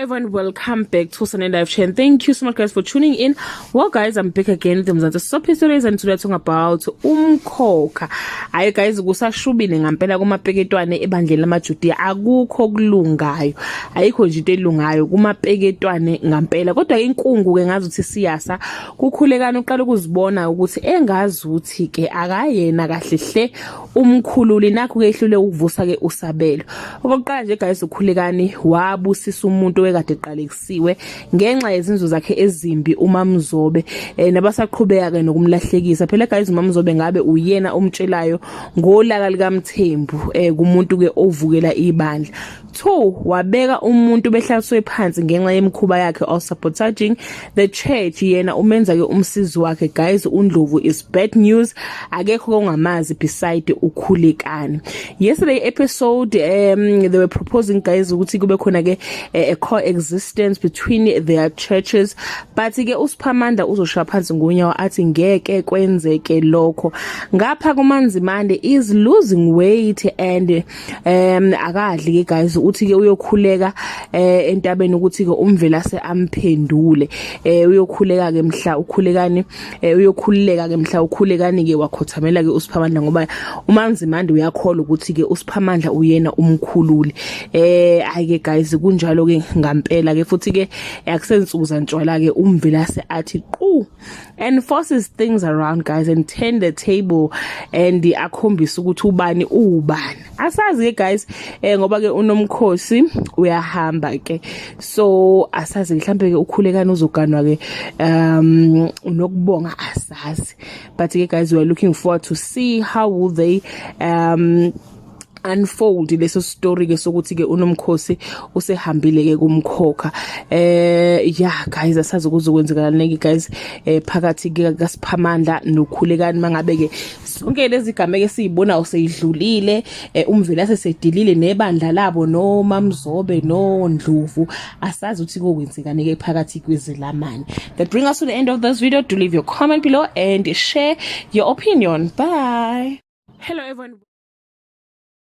Everyone, welcome back to Sunday Live Chain. Thank you so much, guys, for tuning in. Well, guys, I'm back again with the Mzansi Soap Stories and today we're talking about Umkhokha. Hayi guys, kusashubile ngampela kumapeketwane ebandleni lamaJudiya, akukho kulungayo. Ayikho nje into elungayo kumapeketwane ngampela. Kodwa inkungu ke ngazi ukuthi siyasa kukhulekana uqala ukuzibona ukuthi engazuthi ke akayena kahle hle umkhululi, nakho ke ehlule ukuvusa ke usabelo. Okokuqala nje guys, ukhulekani wabusisa umuntu owekade eqalekisiwe ngenxa yezinzo zakhe ezimbi uMamzobe, nabasaqhubeka ke nokumlahlekisa. Phela guys, uMamzobe ngabe uyena omtshelayo ngolaka likaMthembu kumuntu ke ovukela ibandla. Two, wabeka umuntu behlaliswe phansi ngenxa yemikhuba yakhe of sabotaging the church, yena umenza ke umsizi wakhe. Guys, uNdlovu is bad news, akekho ongamazi beside ukhulekani. Yesterday episode, they were proposing, guys, ukuthi kube khona ke a coexistence between their churches, but ke uSiphamandla uzoshaya phansi ngonyawo athi ngeke kwenzeke lokho. Ngapha kuManzimande is losing weight and akadli ke guys, uthi ke uyokhuleka entabeni ukuthi ke umvelase amphendule. Uyokhuleka ke mhla ukhulekani uyokhululeka ke mhla ukhulekani ke wakhothamela ke uSiphamandla, ngoba uManzimande uyakholwa ukuthi ke uSiphamandla uyena umkhululi. Hayi ke guys, kunjalo ke ngampela ke, futhi ke akusensuku ntshwala ke umvelase athi qu and forces things around, guys, and turn the table and akhombisa ukuthi ubani ubani. Asazi ke guys, ngoba ke unomkhosi uyahamba ke, so asazi mhlambe ke ukhulekani uzoganwa ke unokubonga, asazi. But ke guys, we are looking forward to see how will they unfold leso story ke sokuthi ke unomkhosi usehambile ke kumkhokha. Yeah guys, asazi kuzokwenzekalani ke guys phakathi ke kaSiphamandla nokhulekani mangabe ke zonke lezi gameke esizibona useyidlulile, umvela sesedilile nebandla labo no Mamzobe no Ndlovu, asazi ukuthi kokwenzekani ke phakathi kwezelamani. That bring us to the end of this video. Do leave your comment below and share your opinion. Bye. Hello everyone.